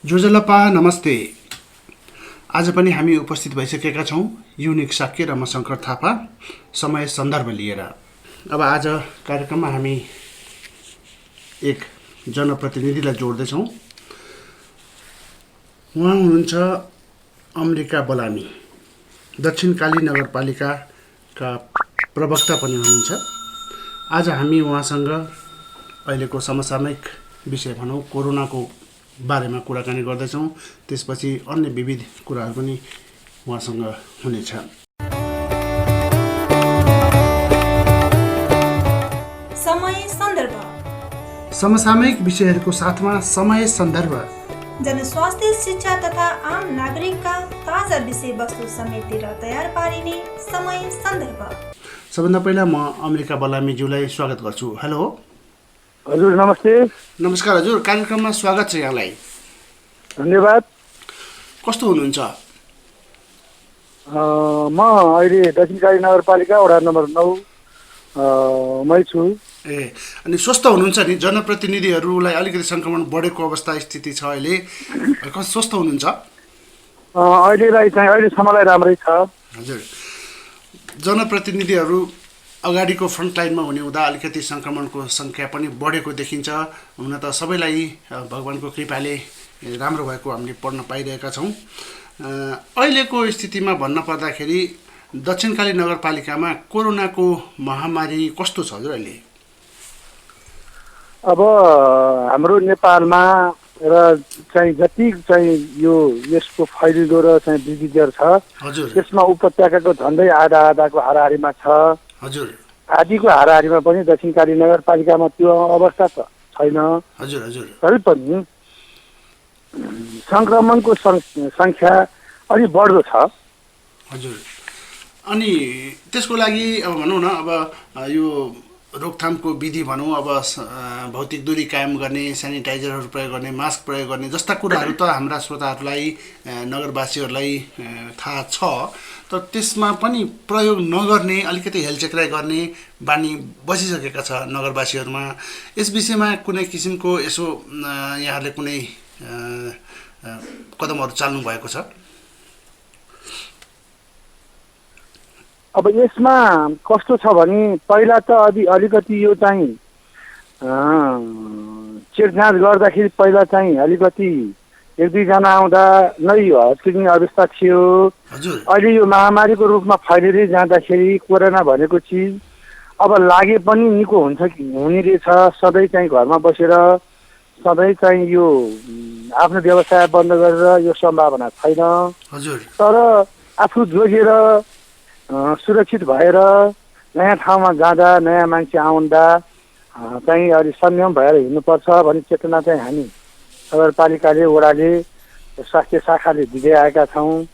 जोजलपा नमस्ते। आज पनि हामी उपस्थित भइसकेका छौँ युनिक साक्य र म शङ्कर थापा समय सन्दर्भ लिएर। अब आज कार्यक्रममा हामी एक जनप्रतिनिधिलाई जोड्दैछौँ। उहाँ हुनुहुन्छ अमृका बलामी, दक्षिणकाली नगरपालिकाका प्रवक्ता पनि हुनुहुन्छ। आज हामी उहाँसँग अहिलेको समसामयिक विषय भनौँ कोरोनाको बारेमा कुराकानी गर्दैछौँ। त्यसपछि अन्य विविध कुराहरू पनि उहाँसँग हुनेछ। समय सन्दर्भ, समसामयिक विषयहरूको साथमा समय सन्दर्भ, जनस्वास्थ्य, शिक्षा तथा आम नागरिकका ताजा विषयवस्तु समेटेर तयार पारिने समय सन्दर्भ। सबभन्दा पहिला म अमृका बलामीज्यूलाई स्वागत गर्छु। हेलो हजुर, नमस्ते। नमस्कार हजुर, कार्यक्रममा स्वागत छ यहाँलाई। धन्यवाद। कस्तो हुनुहुन्छ? म अहिले दक्षिणकाली नगरपालिका वडा नम्बर 9 मै छु। अनि स्वस्थ हुनुहुन्छ नि? जनप्रतिनिधिहरूलाई अलिकति सङ्क्रमण बढेको अवस्था स्थिति छ अहिले, कस्तो स्वस्थ हुनुहुन्छ? अहिलेसम्मलाई राम्रै छ। हजुर, जनप्रतिनिधिहरू अगाडिको फ्रन्टलाइनमा हुने हुँदा अलिकति सङ्क्रमणको सङ्ख्या पनि बढेको देखिन्छ। हुन त सबैलाई भगवानको कृपाले राम्रो भएको हामीले पढ्न पाइरहेका छौँ। अहिलेको स्थितिमा भन्न पर्दाखेरि दक्षिणकाली नगरपालिकामा कोरोनाको महामारी कस्तो छ हजुर अहिले? अब हाम्रो नेपालमा र चाहिँ जति चाहिँ यसको फैलिँदो र चाहिँ विविधर छ, त्यसमा उपत्यकाको झन्डै आधाको हाराहारीमा छ। हजुर, आदिको हाराहारीमा पनि दक्षिणकाली नगरपालिकामा त्यो अवस्था त छैन। हजुर हजुर, तरै पनि सङ्क्रमणको सङ्ख्या अलि बढ्दो छ। हजुर, अनि त्यसको लागि अब भनौँ न, अब यो रोकथामको विधि भनौँ, अब भौतिक दूरी कायम गर्ने, सेनिटाइजरहरू प्रयोग गर्ने, मास्क प्रयोग गर्ने जस्ता कुराहरू त हाम्रा श्रोताहरूलाई, नगरवासीहरूलाई थाहा छ। तर त्यसमा पनि प्रयोग नगर्ने, अलिकति हेलचेक्राइ गर्ने बानी बसिसकेका छ नगरवासीहरूमा। यस विषयमा कुनै किसिमको यसो यहाँहरूले कुनै कदमहरू चाल्नु भएको छ? अब यसमा कस्तो छ भने पहिला त अलिकति यो चाहिँ चेकजाँच गर्दाखेरि पहिला चाहिँ अलिकति 1-2 जना आउँदा नै हस्किने अवस्था थियो। अहिले यो महामारीको रूपमा फैलिँदै जाँदाखेरि कोरोना भनेको चिज अब लागे पनि निको हुने रहेछ। सधैँ चाहिँ घरमा बसेर सधैँ चाहिँ यो आफ्नो व्यवसाय बन्द गरेर यो सम्भावना छैन। तर आफू जोगिएर सुरक्षित भएर नयाँ ठाउँमा जाँदा, नयाँ मान्छे आउँदा चाहिँ अलि संयम भएर हिँड्नुपर्छ भन्ने चेतना चाहिँ हामी नगरपालिकाले, वडाले, स्वास्थ्य शाखाले दिँदै आएका छौँ।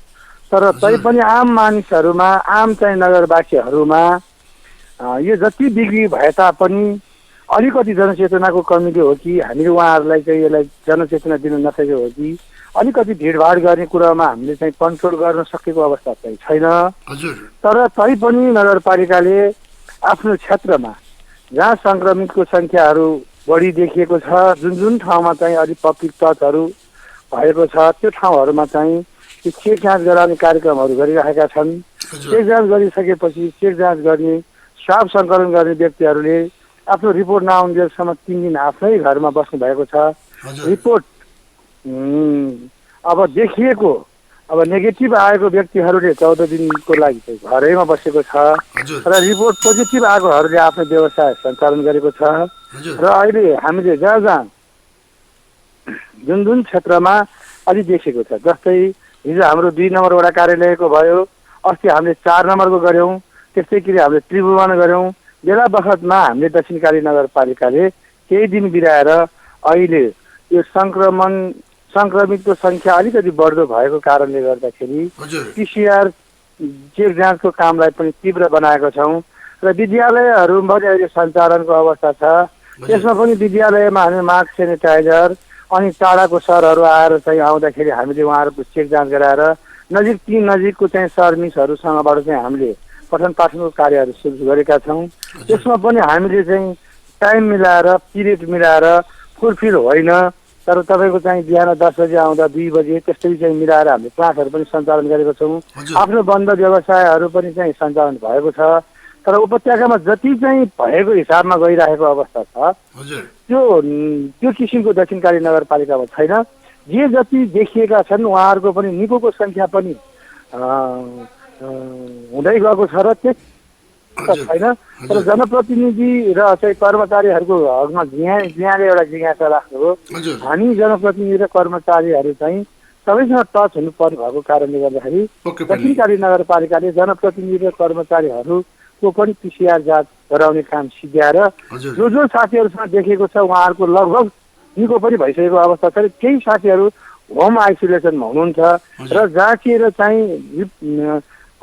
तर तैपनि आम मानिसहरूमा, आम चाहिँ नगरवासीहरूमा यो जति बिक्री भए तापनि अलिकति जनचेतनाको कमीले हो कि हामीले उहाँहरूलाई चाहिँ यसलाई जनचेतना दिन नसकेको हो कि अलिकति भिडभाड गर्ने कुरामा हामीले चाहिँ कन्ट्रोल गर्न सकेको अवस्था चाहिँ छैन। तर तैपनि नगरपालिकाले आफ्नो क्षेत्रमा जहाँ सङ्क्रमितको सङ्ख्याहरू बढी देखिएको छ, जुन ठाउँमा चाहिँ अलिक पब्लिक टचहरू भएको छ, त्यो ठाउँहरूमा चाहिँ चेक जाँच गराउने कार्यक्रमहरू गरिरहेका छन्। चेक जाँच गरिसकेपछि चेक जाँच गर्ने, स्वाब सङ्कलन गर्ने व्यक्तिहरूले आफ्नो रिपोर्ट नआउन्जेलसम्म 3 दिन आफ्नै घरमा बस्नु भएको छ। रिपोर्ट अब देखिएको, अब नेगेटिभ आएको व्यक्तिहरूले 14 दिनको लागि चाहिँ घरैमा बसेको छ र रिपोर्ट पोजिटिभ आएकोहरूले आफ्नो व्यवसाय सञ्चालन गरेको छ। र अहिले हामीले जहाँ जुन क्षेत्रमा अलि देखेको छ, जस्तै हिजो हाम्रो 2 नम्बर वडा कार्यालयको भयो, अस्ति हामीले 4 नम्बरको गऱ्यौँ, त्यस्तै गरी हामीले त्रिभुवन गऱ्यौँ। बेला बखतमा हामीले दक्षिणकाली नगरपालिकाले केही दिन बिराएर अहिले यो सङ्क्रमितको सङ्ख्या अलिकति बढ्दो भएको कारणले गर्दाखेरि PCR चेक जाँचको कामलाई पनि तीव्र बनाएको छौँ। र विद्यालयहरूमा पनि अहिले सञ्चालनको अवस्था छ। त्यसमा पनि विद्यालयमा हामी मास्क, सेनिटाइजर अनि टाढाको सरहरू आएर चाहिँ आउँदाखेरि हामीले उहाँहरूको चेक जाँच गराएर नजिकको चाहिँ सर मिसहरूसँगबाट चाहिँ हामीले पठन पाठनको कार्यहरू सुरु गरेका छौँ। त्यसमा पनि हामीले चाहिँ टाइम मिलाएर, पिरियड मिलाएर, फुलफिल होइन तर तपाईँको चाहिँ बिहान 10 बजे आउँदा 2 बजे त्यस्तै चाहिँ मिलाएर हामीले क्लासहरू पनि सञ्चालन गरेको छौँ। आफ्नो बन्द व्यवसायहरू पनि चाहिँ सञ्चालन भएको छ। तर उपत्यकामा जति चाहिँ भएको हिसाबमा गइरहेको अवस्था छ त्यो किसिमको दक्षिणकाली नगरपालिकामा छैन। जे जति देखिएका छन् उहाँहरूको पनि निकोको सङ्ख्या पनि हुँदै गएको छ र त्यस छैन। तर जनप्रतिनिधि र चाहिँ कर्मचारीहरूको हकमा यहाँले एउटा जिज्ञासा राख्नु हो। हामी जनप्रतिनिधि र कर्मचारीहरू चाहिँ सबैसँग टच हुनुपर्ने भएको कारणले गर्दाखेरि दक्षिणकाली नगरपालिकाले जनप्रतिनिधि र कर्मचारीहरूको पनि पिसिआर जाँच गराउने काम सिद्ध्याएर जो साथीहरूसँग देखेको छ उहाँहरूको लगभग निको पनि भइसकेको अवस्था छ। केही साथीहरू होम आइसोलेसनमा हुनुहुन्छ र जाँचिएर चाहिँ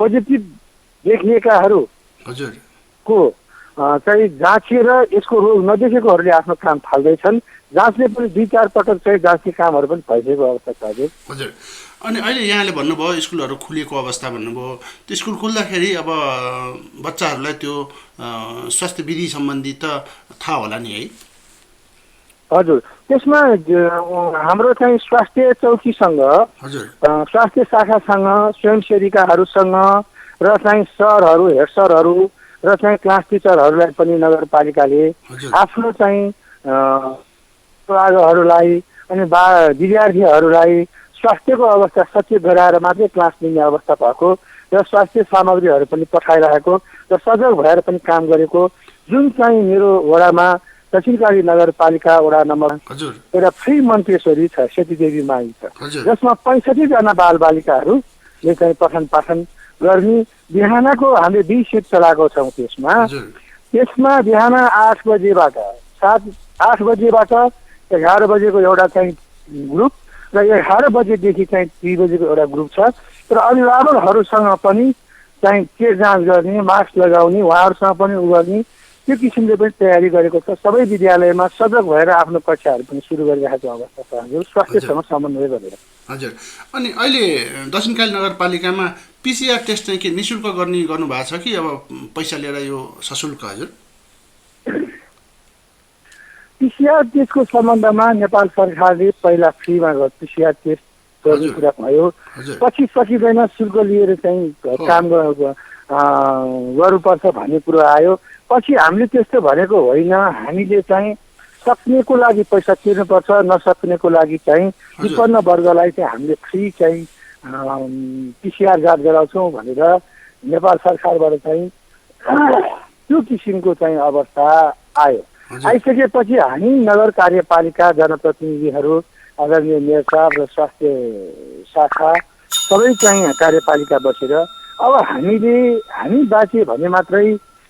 पोजिटिभ देखिएकाहरू को चाहिँ जाँचिएर यसको रोग नदेखेकोहरूले आफ्नो काम थाल्दैछन्। जाँचले पनि 2-4 पटक चाहिँ जाँच्ने कामहरू पनि भइसकेको अवस्था छ। हजुर अनि अहिले यहाँले भन्नुभयो स्कुलहरू खुलेको अवस्था भन्नुभयो। त्यो स्कुल खुल्दाखेरि अब बच्चाहरूलाई त्यो स्वास्थ्य विधि सम्बन्धी त थाहा होला नि है? हजुर त्यसमा हाम्रो चाहिँ स्वास्थ्य चौकीसँग स्वास्थ्य शाखासँग स्वयंसेविकाहरूसँग र चाहिँ सरहरू हेड सरहरू र चाहिँ क्लास टिचरहरूलाई पनि नगरपालिकाले आफ्नो चाहिँ विभागहरूलाई अनि विद्यार्थीहरूलाई स्वास्थ्यको अवस्था सचेत गराएर मात्रै क्लास लिने अवस्था भएको र स्वास्थ्य सामग्रीहरू पनि पठाइरहेको र सजग भएर पनि काम गरेको जुन चाहिँ मेरो वडामा दक्षिणकाली नगरपालिका वडा नम्बर एउटा फ्री मन्त्रेश्वरी छ, सेतीदेवी माई छ, जसमा 65 जना बालबालिकाहरूले चाहिँ पठन पाठन गर्ने बिहानको हामीले 2 सिफ्ट चलाएको छौँ। त्यसमा बिहान 8 बजेबाट 11 बजेको एउटा चाहिँ ग्रुप र 11 बजेदेखि चाहिँ 3 बजेको एउटा ग्रुप छ। तर अभिभावकहरूसँग पनि चाहिँ के जाँच गर्ने, मास्क लगाउने, उहाँहरूसँग पनि गर्ने त्यो किसिमले पनि तयारी गरेको छ। सबै विद्यालयमा सजग भएर आफ्नो कक्षाहरू पनि सुरु गरिरहेको अवस्था छ हजुर, स्वास्थ्यसँग समन्वय गरेर। हजुर अनि अहिले दक्षिणकाली नगरपालिकामा पिसिआर टेस्ट चाहिँ के निःशुल्क गर्नु भएको छ कि अब पैसा लिएर यो सशुल्क? हजुर पिसिआर टेस्टको सम्बन्धमा नेपाल सरकारले पहिला फ्रीमा पिसिआर टेस्ट गर्ने कुरा भयो। पछि सकिँदैन शुल्क लिएर चाहिँ काम गर्नुपर्छ भन्ने कुरो आयो। पछि हामीले त्यस्तो भनेको होइन, हामीले चाहिँ सक्नेको लागि पैसा तिर्नुपर्छ, नसक्नेको लागि चाहिँ विपन्न वर्गलाई चाहिँ हामीले फ्री चाहिँ पिसिआर जाँच गराउँछौँ भनेर नेपाल सरकारबाट चाहिँ त्यो किसिमको चाहिँ अवस्था आयो। आइसकेपछि हामी नगर कार्यपालिका जनप्रतिनिधिहरू आदरणीय मेयर साहब र स्वास्थ्य शाखा सबै चाहिँ कार्यपालिका बसेर अब हामी बाँचे भने मात्रै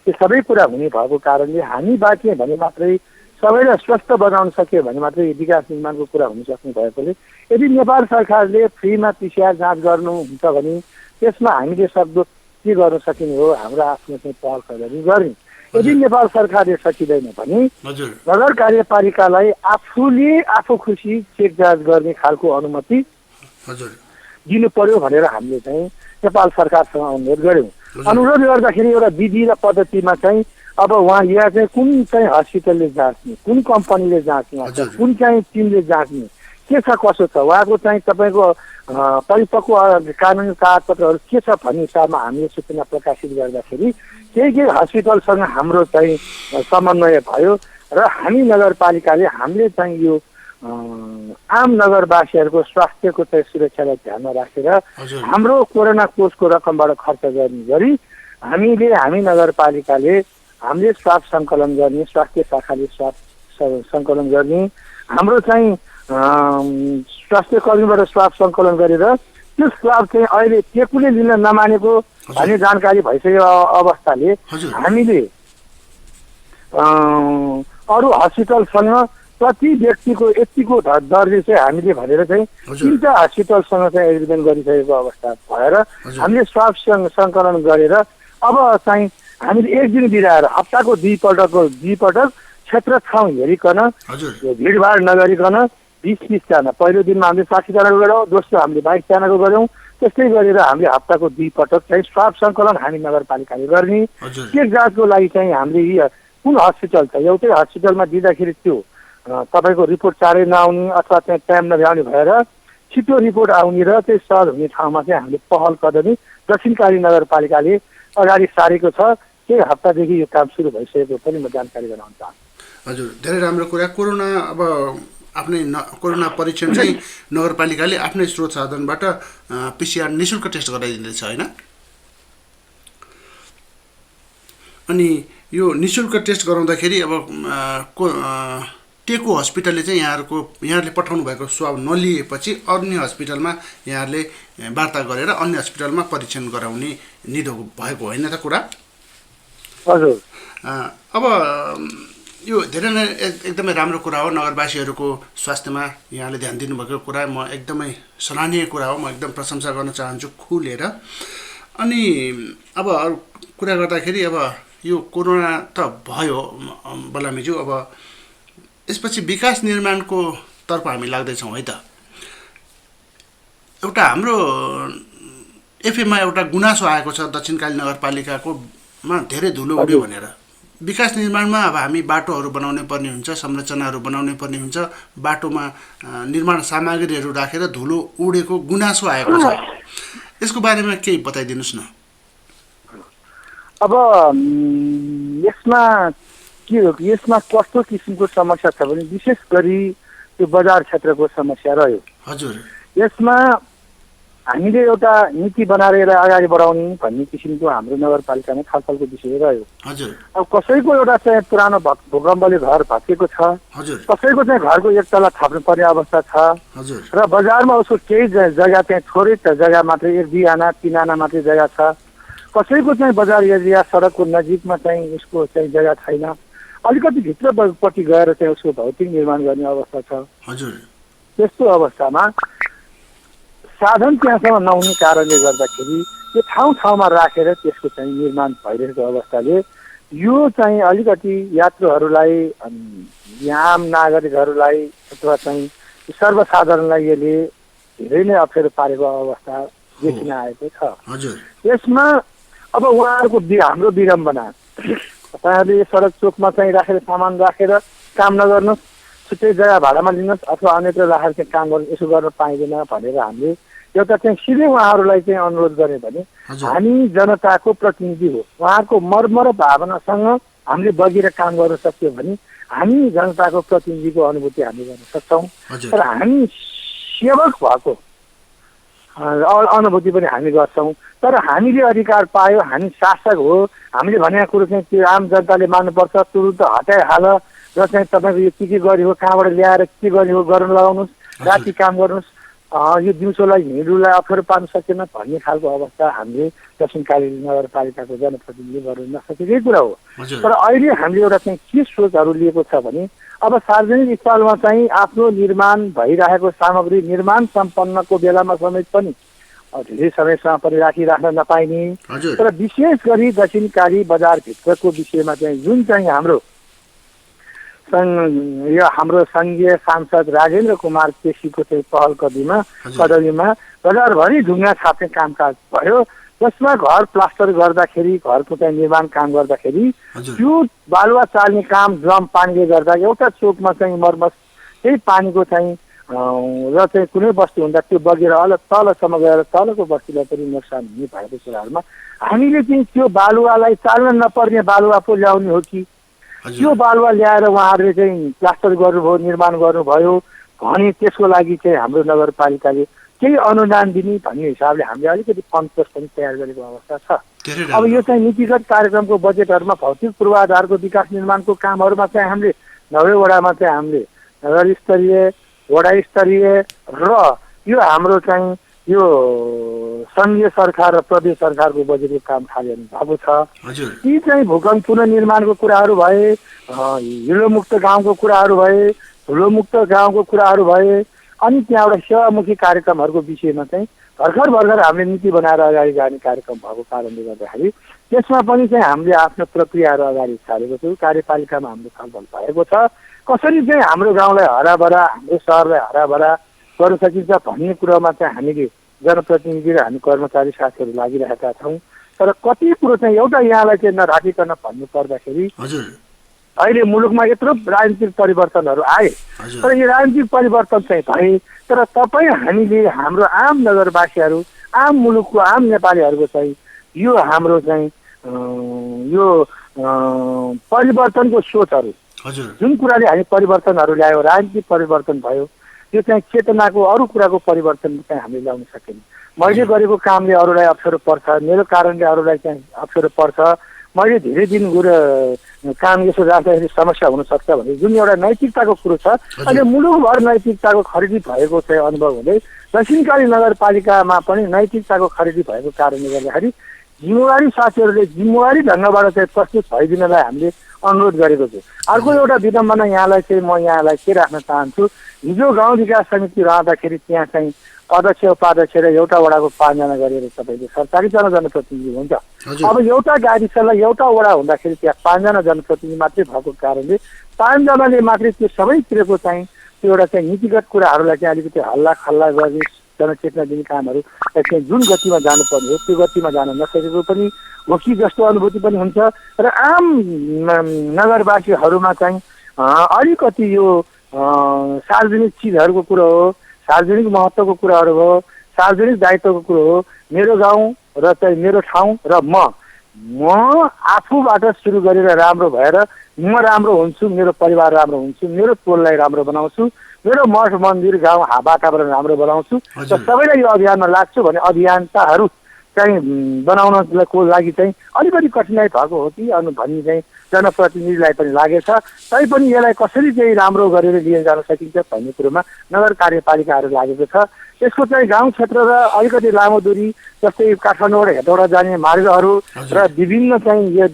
त्यो सबै कुरा हुने भएको कारणले हामी बाँच्यौँ भने मात्रै सबैलाई स्वस्थ बनाउन सक्यो भने मात्रै विकास निर्माणको कुरा हुन सक्ने भएकोले यदि नेपाल सरकारले फ्रीमा पिसिआर जाँच गर्नुहुन्छ भने त्यसमा हामीले सक्दो के गर्न सकिने हो, हाम्रो आफ्नो चाहिँ पहल कदमी गर्ने। यदि नेपाल सरकारले सकिँदैन भने नगर कार्यपालिकालाई आफू खुसी चेक जाँच गर्ने खालको अनुमति दिनु पर्यो भनेर हामीले चाहिँ नेपाल सरकारसँग अनुरोध गऱ्यौँ। अनुरोध गर्दाखेरि एउटा विधि र पद्धतिमा चाहिँ अब यहाँ चाहिँ कुन चाहिँ हस्पिटलले जाँच्ने, कुन कम्पनीले जाँच्ने, कुन चाहिँ टिमले जाँच्ने, के छ कसो छ, उहाँको चाहिँ तपाईँको परिपक्व कानुनी कागजपत्रहरू के छ भन्ने हिसाबमा हामीले सूचना प्रकाशित गर्दाखेरि केही हस्पिटलसँग हाम्रो चाहिँ समन्वय भयो र हामी नगरपालिकाले हामीले चाहिँ यो आम नगरवासीहरूको स्वास्थ्यको चाहिँ सुरक्षालाई ध्यानमा राखेर हाम्रो कोरोना कोषको रकमबाट खर्च गर्ने गरी हामी नगरपालिकाले हामीले स्वाब सङ्कलन गर्ने, स्वास्थ्य शाखाले स्वाब सङ्कलन गर्ने, हाम्रो चाहिँ स्वास्थ्य कर्मीबाट स्वाब सङ्कलन गरेर त्यो स्वाब चाहिँ अहिले टेकुले लिन नमानेको भन्ने जानकारी भइसकेको अवस्थाले हामीले अरू हस्पिटलसँग प्रति व्यक्तिको यतिको दरले चाहिँ हामीले भनेर चाहिँ 3टा हस्पिटलसँग चाहिँ एग्रिमेन्ट गरिसकेको अवस्था भएर हामीले स्वाब सङ्कलन गरेर अब चाहिँ हामीले एक दिन बिराएर हप्ताको 2 पटक क्षेत्र ठाउँ हेरिकन भिडभाड नगरिकन 20-30 जना, पहिलो दिनमा हामीले 60 जनाको गऱ्यौँ, दोस्रो हामीले 22 जनाको गऱ्यौँ। त्यस्तै गरेर हामीले हप्ताको 2 पटक चाहिँ स्वाब सङ्कलन हामी नगरपालिकाले गर्ने। चेक जाँचको लागि चाहिँ हामीले कुन हस्पिटल छ, एउटै हस्पिटलमा दिँदाखेरि त्यो तपाईँको रिपोर्ट चाँडै नआउने अथवा चाहिँ टाइम नभ्याउने भएर छिटो रिपोर्ट आउने र चाहिँ सहज हुने ठाउँमा चाहिँ हामीले पहल कदमी दक्षिणकाली नगरपालिकाले अगाडि सारेको छ। केही हप्तादेखि यो काम सुरु भइसकेको पनि म जानकारी गराउन चाहन्छु। हजुर, धेरै राम्रो कुरा। कोरोना अब आफ्नै कोरोना परीक्षण चाहिँ नगरपालिकाले आफ्नै स्रोत साधनबाट पिसिआर निःशुल्क टेस्ट गराइदिँदैछ होइन? अनि यो निःशुल्क टेस्ट गराउँदाखेरि अब टेको हस्पिटलले चाहिँ यहाँहरूले पठाउनु भएको स्वाब नलिएपछि अन्य हस्पिटलमा यहाँहरूले वार्ता गरेर अन्य हस्पिटलमा परीक्षण गराउने निधो भएको होइन त कुरा? हजुर। अब यो धेरै नै एकदमै राम्रो कुरा हो। नगरवासीहरूको स्वास्थ्यमा यहाँले ध्यान दिनुभएको कुरा म एकदमै सराहनीय कुरा हो। म एकदम प्रशंसा गर्न चाहन्छु खुलेर। अनि अब अरू कुरा गर्दाखेरि अब यो कोरोना त भयो बलामीज्यू, अब यसपछि विकास निर्माणको तर्फ हामी लाग्दैछौँ है त। एउटा हाम्रो एफएममा एउटा गुनासो आएको छ दक्षिणकाली नगरपालिकाकोमा धेरै धुलो उड्यो भनेर। विकास निर्माणमा अब हामी बाटोहरू बनाउनै पर्ने हुन्छ, संरचनाहरू बनाउनै पर्ने हुन्छ, बाटोमा निर्माण सामग्रीहरू राखेर धुलो उडेको गुनासो आएको छ। यसको बारेमा केही बताइदिनुहोस् न। अब यसमा के हो, यसमा कस्तो किसिमको समस्या छ भने विशेष गरी त्यो बजार क्षेत्रको समस्या रह्यो। हजुर। यसमा हामीले एउटा नीति बनाएर अगाडि बढाउने भन्ने किसिमको हाम्रो नगरपालिकामा छलफलको विषय रह्यो। हजुर। अब कसैको एउटा चाहिँ पुरानो भूकम्पले घर भत्केको छ, हजुर, कसैको चाहिँ घरको एक तला थप्नुपर्ने अवस्था छ। हजुर। र बजारमा उसको केही जग्गा चाहिँ थोरै जग्गा मात्रै 1-2 आना 3 आना मात्रै जग्गा छ। कसैको चाहिँ बजार एरिया सडकको नजिकमा चाहिँ उसको चाहिँ जग्गा छैन। अलिकति भित्रपट्टि गएर चाहिँ उसको भौतिक निर्माण गर्ने अवस्था छ। हजुर। त्यस्तो अवस्थामा साधन त्यहाँसम्म नहुने कारणले गर्दाखेरि त्यो ठाउँमा राखेर त्यसको चाहिँ निर्माण भइरहेको अवस्थाले यो चाहिँ अलिकति यात्रुहरूलाई, आम नागरिकहरूलाई अथवा चाहिँ सर्वसाधारणलाई यसले धेरै नै अप्ठ्यारो पारेको अवस्था देखिन आएको छ। हजुर। यसमा अब उहाँहरूको हाम्रो विडम्बना, तपाईँहरूले सडक चोकमा चाहिँ राखेर सामान राखेर काम नगर्नुहोस्, छुट्टै जग्गा भाडामा लिनुहोस् अथवा अन्यत्र राखेर चाहिँ काम गर्नु, यसो गर्न पाइँदैन भनेर हामीले एउटा चाहिँ सिधै उहाँहरूलाई चाहिँ अनुरोध गऱ्यौँ भने हामी जनताको प्रतिनिधि हो, उहाँहरूको मर्म र भावनासँग हामीले बगेर काम गर्न सक्यौँ भने हामी जनताको प्रतिनिधिको अनुभूति हामी गर्न सक्छौँ। तर हामी सेवक भएको अनुभूति पनि हामी गर्छौँ। तर हामीले अधिकार पायो, हामी शासक हो, हामीले भनेको कुरो चाहिँ त्यो आम जनताले मान्नुपर्छ, तुरुन्त हटाइहाल र चाहिँ तपाईँको यो के गर्यो, कहाँबाट ल्याएर के गर्यो गर्न लगाउनुहोस्, राति काम गर्नुहोस्, यो दिउँसोलाई हिँड्नुलाई अप्ठ्यारो पार्न सकेन भन्ने खालको अवस्था हामीले दक्षिणकाली नगरपालिकाको जनप्रतिनिधिले गर्न नसकेकै कुरा हो। तर अहिले हामीले एउटा चाहिँ के सोचहरू लिएको छ भने अब सार्वजनिक स्थलमा चाहिँ आफ्नो निर्माण भइरहेको सामग्री निर्माण सम्पन्नको बेलामा समेत पनि धेरै समयसम्म पनि राखिराख्न नपाइने, तर विशेष गरी दक्षिणकाली बजारभित्रको विषयमा चाहिँ जुन चाहिँ हाम्रो सङ्घीय सांसद राजेन्द्र कुमार केसीको चाहिँ पहल कदमीमा बजारभरि ढुङ्गा छाप्ने कामकाज भयो, जसमा घर प्लास्टर गर्दाखेरि, घरको चाहिँ निर्माण काम गर्दाखेरि त्यो बालुवा चाल्ने काम ड्रम पानीले गर्दा एउटा चोकमा चाहिँ मर्मत त्यही पानीको चाहिँ र चाहिँ कुनै बस्ती हुँदा त्यो बगेर तलसम्म गएर तलको बस्तीलाई पनि नोक्सान हुने भएको कुराहरूमा हामीले चाहिँ त्यो बालुवालाई चाल्न नपर्ने बालुवा पो ल्याउने हो कि त्यो बालुवा ल्याएर उहाँहरूले चाहिँ प्लास्टर गर्नुभयो, निर्माण गर्नुभयो भने त्यसको लागि चाहिँ हाम्रो नगरपालिकाले केही अनुदान दिने भन्ने हिसाबले हामीले अलिकति फन्ड कोष पनि तयार गरेको अवस्था छ। अब यो चाहिँ नीतिगत कार्यक्रमको बजेटहरूमा भौतिक पूर्वाधारको विकास निर्माणको कामहरूमा चाहिँ हामीले 90 वडामा चाहिँ हामीले नगर स्तरीय, वडा स्तरीय र यो हाम्रो चाहिँ यो सङ्घीय सरकार र प्रदेश सरकारको बजेटको काम थालिनु भएको छ। ती चाहिँ भूकम्प पुनर्निर्माणको कुराहरू भए, हिलोमुक्त गाउँको कुराहरू भए, धुलोमुक्त गाउँको कुराहरू भए, अनि त्यहाँबाट सेवामुखी कार्यक्रमहरूको विषयमा चाहिँ भर्खर हामीले नीति बनाएर अगाडि जाने कार्यक्रम भएको कारणले गर्दाखेरि त्यसमा पनि चाहिँ हामीले आफ्नो प्रक्रियाहरू अगाडि सारेको छौँ। कार्यपालिकामा हाम्रो छलफल भएको छ, कसरी चाहिँ हाम्रो गाउँलाई हराभरा, हाम्रो सहरलाई हराभरा गर्न सकिन्छ भन्ने कुरामा चाहिँ हामीले जनप्रतिनिधि र हामी कर्मचारी साथीहरू लागिरहेका छौँ। तर कति कुरो चाहिँ एउटा यहाँलाई चाहिँ नराखिकन भन्नु पर्दाखेरि अहिले मुलुकमा यत्रो राजनीतिक परिवर्तनहरू आए, तर यो राजनीतिक परिवर्तन चाहिँ भए, तर तपाईँ हामीले हाम्रो आम नगरवासीहरू, आम मुलुकको आम नेपालीहरूको चाहिँ यो हाम्रो चाहिँ यो परिवर्तनको सोचहरू जुन कुराले हामी परिवर्तनहरू ल्यायो, राजनीतिक परिवर्तन भयो, त्यो चाहिँ चेतनाको अरू कुराको परिवर्तन चाहिँ हामीले ल्याउन सकेन। मैले गरेको कामले अरूलाई अप्ठ्यारो पर्छ, मेरो कारणले अरूलाई चाहिँ अप्ठ्यारो पर्छ, मैले धेरै दिन काम यसो राख्दाखेरि समस्या हुनसक्छ भने जुन एउटा नैतिकताको कुरो छ, अहिले मुलुकभर नैतिकताको खरिदी भएको चाहिँ अनुभव हुँदै दक्षिणकाली नगरपालिकामा पनि नैतिकताको खरिदी भएको कारणले गर्दाखेरि जिम्मेवारी साथीहरूले जिम्मेवारी ढङ्गबाट चाहिँ प्रस्तुत भइदिनलाई हामीले अनुरोध गरेको छु। अर्को एउटा विडम्बना यहाँलाई चाहिँ म यहाँलाई के राख्न चाहन्छु, हिजो गाउँ विकास समिति रहँदाखेरि त्यहाँ चाहिँ अध्यक्ष उपाध्यक्ष र एउटा वडाको 5 जना गरेर तपाईँले सरकारी जनप्रतिनिधि हुन्छ। अब एउटा गाविसलाई एउटा वडा हुँदाखेरि त्यहाँ 5 जना जनप्रतिनिधि मात्रै भएको कारणले 5 जनाले मात्रै त्यो सबैतिरको चाहिँ त्यो एउटा चाहिँ नीतिगत कुराहरूलाई चाहिँ अलिकति हल्ला खल्ला गर्ने जनचेतना दिने कामहरू चाहिँ जुन गतिमा जानुपर्ने हो त्यो गतिमा जान नसकेको पनि हो कि जस्तो अनुभूति पनि हुन्छ। र आम नगरवासीहरूमा चाहिँ अलिकति यो सार्वजनिक चिजहरूको कुरो हो, सार्वजनिक महत्त्वको कुराहरू हो, सार्वजनिक दायित्वको कुरो हो, मेरो गाउँ र चाहिँ मेरो ठाउँ र म आफूबाट सुरु गरेर राम्रो भएर म राम्रो हुन्छु, मेरो परिवार राम्रो हुन्छ, मेरो टोललाई राम्रो बनाउँछु, मेरो मठ मन्दिर गाउँ वातावरण राम्रो बनाउँछु र सबैलाई यो अभियानमा लाग्छु भने अभियन्ताहरू चाहिँ बनाउनको लागि चाहिँ अलिकति कठिनाइ भएको हो कि भन्ने चाहिँ जनप्रतिनिधिलाई पनि लागेछ। तैपनि यसलाई कसरी चाहिँ राम्रो गरेर लिएर जान सकिन्छ भन्ने कुरोमा नगर कार्यपालिकाहरू लागेको छ। यसको चाहिँ गाउँ क्षेत्र र अलिकति लामो दूरी जस्तै काठमाडौँबाट हेटौडा जाने मार्गहरू र विभिन्न चाहिँ यो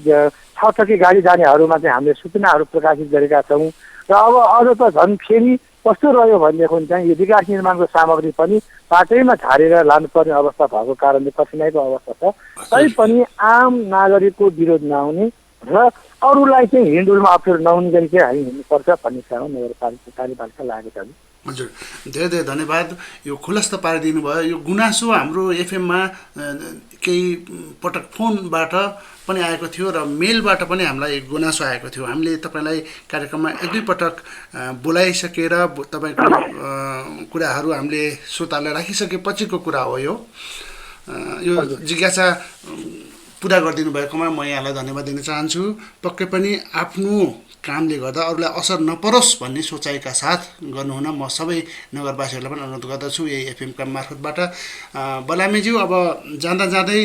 6 चक्के गाडी जानेहरूमा चाहिँ हामीले सूचनाहरू प्रकाशित गरेका छौँ। र अब अझ त झन् फेरि कस्तो रह्यो भनेदेखि चाहिँ यो विकास निर्माणको सामग्री पनि बाटैमा झारेर लानुपर्ने अवस्था भएको कारणले कठिनाइको अवस्था छ। तैपनि आम नागरिकको विरोध नहुने र अरूलाई चाहिँ हिँडडुलमा अप्ठ्यारो नहुने गरी चाहिँ हामी हिँड्नुपर्छ भन्ने चाहिँ नगरपालिका कार्यपालिका लागेको छ। हजुर, धेरै धेरै धन्यवाद। यो खुलस्त पारिदिनु भयो। यो गुनासो हाम्रो एफएममा केही पटक फोनबाट पनि आएको थियो र मेलबाट पनि हामीलाई गुनासो आएको थियो। हामीले तपाईँलाई कार्यक्रममा 1-2 पटक बोलाइसकेर तपाईँको कुराहरू हामीले श्रोतालाई राखिसकेपछिको कुरा हो। यो जिज्ञासा पुरा गरिदिनु भएकोमा म यहाँलाई धन्यवाद दिन चाहन्छु। पक्कै पनि आफ्नो कामले गर्दा अरूलाई असर नपरोस् भन्ने सोचाइका साथ गर्नुहुन म सबै नगरवासीहरूलाई पनि अनुरोध गर्दछु यही एफएमका मार्फतबाट। बलामीज्यू, अब जाँदा जाँदै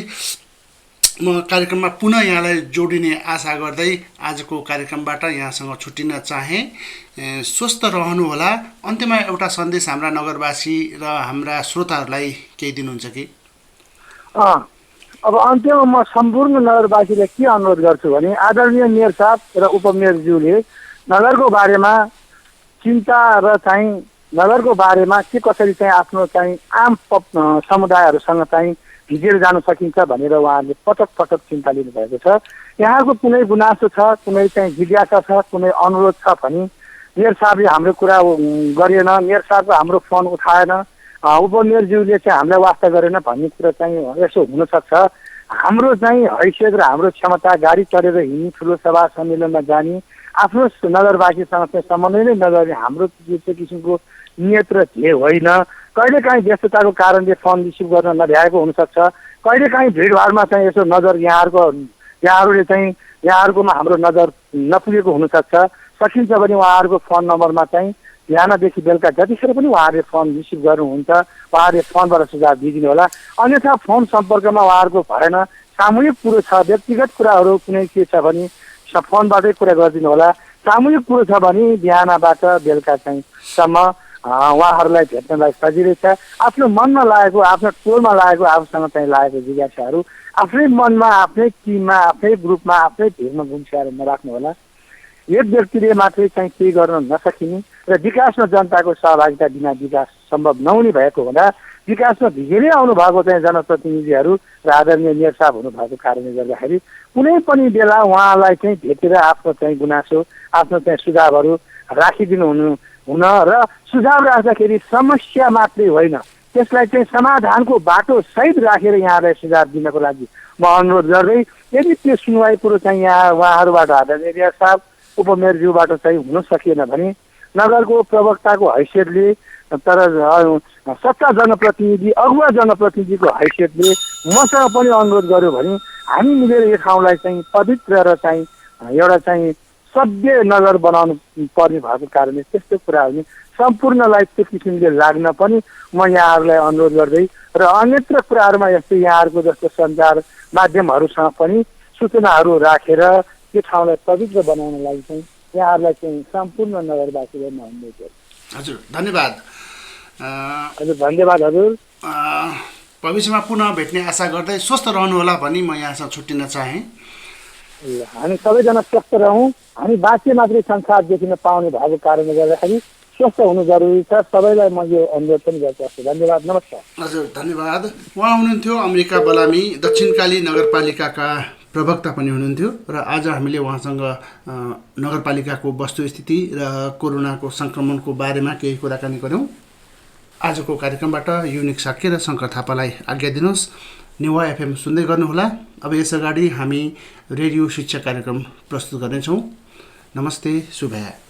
म कार्यक्रममा पुनः यहाँलाई जोडिने आशा गर्दै आजको कार्यक्रमबाट यहाँसँग छुट्टिन चाहे। स्वस्थ रहनुहोला। अन्त्यमा एउटा सन्देश हाम्रा नगरवासी र हाम्रा श्रोताहरूलाई केही दिनुहुन्छ कि? अब अन्त्यमा म सम्पूर्ण नगरवासीलाई के अनुरोध गर्छु भने आदरणीय मेयर साहब र उपमेयरज्यूले नगरको बारेमा चिन्ता र चाहिँ नगरको बारेमा के कसरी चाहिँ आफ्नो चाहिँ आम समुदायहरूसँग चाहिँ भिजेर जान सकिन्छ भनेर उहाँहरूले पटक पटक चिन्ता लिनुभएको छ। यहाँको कुनै गुनासो छ, कुनै चाहिँ जिज्ञासा छ, कुनै अनुरोध छ भने मेयर साहबले हाम्रो कुरा गरेन, मेयर साहबको हाम्रो फोन उठाएन, उपमेयरज्यूले चाहिँ हामीलाई वास्ता गरेन भन्ने कुरा चाहिँ यसो हुनसक्छ। हाम्रो चाहिँ हैसियत र हाम्रो क्षमता गाडी चढेर हिँड्ने, ठुलो सभा सम्मेलनमा जाने, आफ्नो नगरवासीसँग चाहिँ समन्वय नै नगर्ने हाम्रो त्यो किसिमको नियत र ध्येय होइन। कहिलेकाहीँ व्यस्तताको कारणले फोन रिसिभ गर्न नभ्याएको हुनसक्छ। कहिलेकाहीँ भिडभाडमा चाहिँ यसो नजर यहाँहरूले चाहिँ यहाँहरूकोमा हाम्रो नजर नपुगेको हुनसक्छ। सकिन्छ भने उहाँहरूको फोन नम्बरमा चाहिँ बिहानदेखि बेलुका जतिखेर पनि उहाँहरूले फोन रिसिभ गर्नुहुन्छ, उहाँहरूले फोनबाट सुझाव दिइदिनु होला। अन्यथा फोन सम्पर्कमा उहाँहरूको भएन, सामूहिक कुरो छ, व्यक्तिगत कुराहरू कुनै के छ भने फोनबाटै कुरा गरिदिनु होला। सामूहिक कुरो छ भने बिहानबाट बेलुका चाहिँ सम्म उहाँहरूलाई भेट्नलाई सजिलै छ। आफ्नो मनमा लागेको, आफ्नो टोलमा लागेको, आफूसँग चाहिँ लागेको जिज्ञासाहरू आफ्नै मनमा, आफ्नै टिममा, आफ्नै ग्रुपमा, आफ्नै भिडमा गुम्स्याएर नराख्नु होला। एक व्यक्तिले मात्रै चाहिँ केही गर्न नसकिने र विकासमा जनताको सहभागिता बिना विकास सम्भव नहुने भएको हुँदा विकासमा भिजेरै आउनु भएको चाहिँ जनप्रतिनिधिहरू र आदरणीय मेयर साहब हुनुभएको कारणले गर्दाखेरि कुनै पनि बेला उहाँलाई चाहिँ भेटेर आफ्नो चाहिँ गुनासो, आफ्नो चाहिँ सुझावहरू राखिदिनु हुन र सुझाव राख्दाखेरि समस्या मात्रै होइन, त्यसलाई चाहिँ समाधानको बाटो सहित राखेर यहाँलाई सुझाव दिनको लागि म अनुरोध गर्दै यदि त्यो सुनवाई कुरो चाहिँ यहाँ उहाँहरूबाट आदरणीय मेयर साहब उपमेयरज्यूबाट चाहिँ हुन सकिएन भने नगरको प्रवक्ताको हैसियतले तर सत्ता जनप्रतिनिधि अगुवा जनप्रतिनिधिको हैसियतले मसँग पनि अनुरोध गर्यो भने हामी मिलेर यो ठाउँलाई चाहिँ पवित्र र चाहिँ एउटा चाहिँ सभ्य नगर बनाउनु पर्ने भएको कारणले त्यस्तो कुराहरू सम्पूर्णलाई त्यो किसिमले लाग्न पनि म यहाँहरूलाई अनुरोध गर्दै र अन्यत्र कुराहरूमा यस्तो यहाँहरूको जस्तो सञ्चार माध्यमहरूसँग पनि सूचनाहरू राखेर त्यो ठाउँलाई पवित्र बनाउन लागि चाहिँ यहाँहरूलाई चाहिँ सम्पूर्ण नगरवासीलाई म अनुरोध गर्छु। हजुर धन्यवाद। हजुर धन्यवाद हजुर। भविष्यमा पुनः भेट्ने आशा गर्दै स्वस्थ रहनुहोला भनी म यहाँसँग छुट्टिन चाहेँ। हामी सबैजना स्वस्थ रहौँ। हामी बाँचे मात्रै संसार देखिन पाउने भएको कारणले गर्दाखेरि स्वस्थ हुनु जरुरी छ। सबैलाई म यो अनुरोध पनि गर्छु। धन्यवाद, नमस्कार। हजुर धन्यवाद। उहाँ हुनुहुन्थ्यो अमृका बलामी, दक्षिणकाली नगरपालिकाका प्रवक्ता पनि हुनुहुन्थ्यो र आज हामीले उहाँसँग नगरपालिकाको वस्तुस्थिति र कोरोनाको सङ्क्रमणको बारेमा केही कुराकानी गऱ्यौँ। आजको कार्यक्रमबाट युनिक साक्य र शङ्कर थापालाई आज्ञा दिनुहोस्। नेवा एफएम सुन्दै गर्नुहोला। अब यस अगाडि हामी रेडियो शिक्षा कार्यक्रम प्रस्तुत गर्नेछौँ। नमस्ते, शुभया।